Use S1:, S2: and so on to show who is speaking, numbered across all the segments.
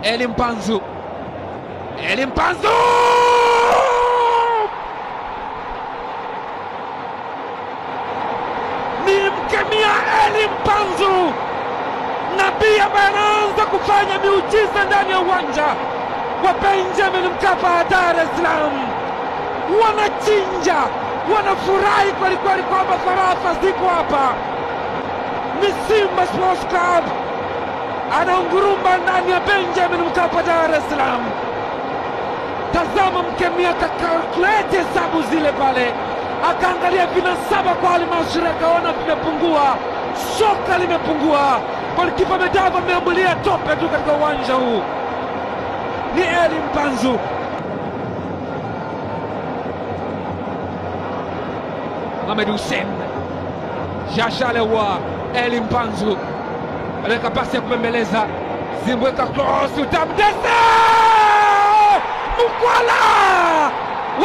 S1: Eli Mpanzu. Eli Mpanzu! Ni mkemia Eli Mpanzu, nabii ambaye anaanza kufanya miujiza ndani ya uwanja wa Benjamin Mkapa, Dar es Salaam. Wanachinja, wanafurahi kweli kweli kwamba farafa ziko hapa. Ni Simba Sports Club anaunguruma ndani ya Benjamin Mkapa, Dar es Salaam. Tazama mkemia kakalkulete hesabu zile pale, akaangalia vinasaba kwa Almasri, akaona vimepungua, soka limepungua. Golikipa Medava ameambulia tope tu katika uwanja huu. Ni Eli Mpanzu. Mohamed Hussein Jashalewa, Eli Mpanzu aliweka pasi ya kubembeleza, Zimbweka cross, utamdese Mkwala.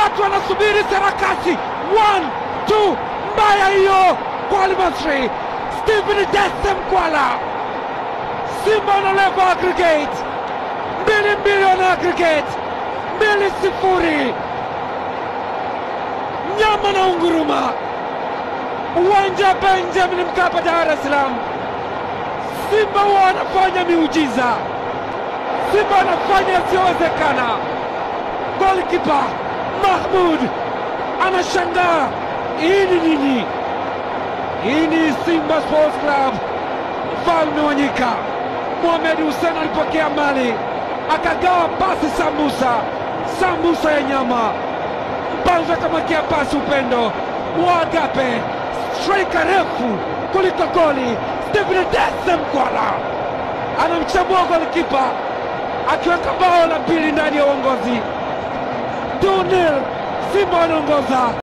S1: Watu wanasubiri sarakasi. 1 2, mbaya hiyo kwa Almasri. Stephen Dese Mkwala. Simba wanalevo aggregate 2-2 wana aggregate 2-0. Nyama na unguruma, uwanja Benjamin Mkapa, Dar es Salaam. Simba wanafanya miujiza, Simba wanafanya yasiyowezekana. Goalkeeper Mahmoud anashangaa, hii ni nini? Hii ni Simba Sports Club, mfalme wa nyika. Mohamed Hussein alipokea mali, akagawa pasi sambusa, sambusa ya nyama. Mpanzu akamwekea pasi Upendo wa Agape, striker refu kuliko goli. Stephen Dese Mkwala anamchambua goalkeeper akiweka bao la pili ndani ya uongozi. 2-0, Simba wanaongoza.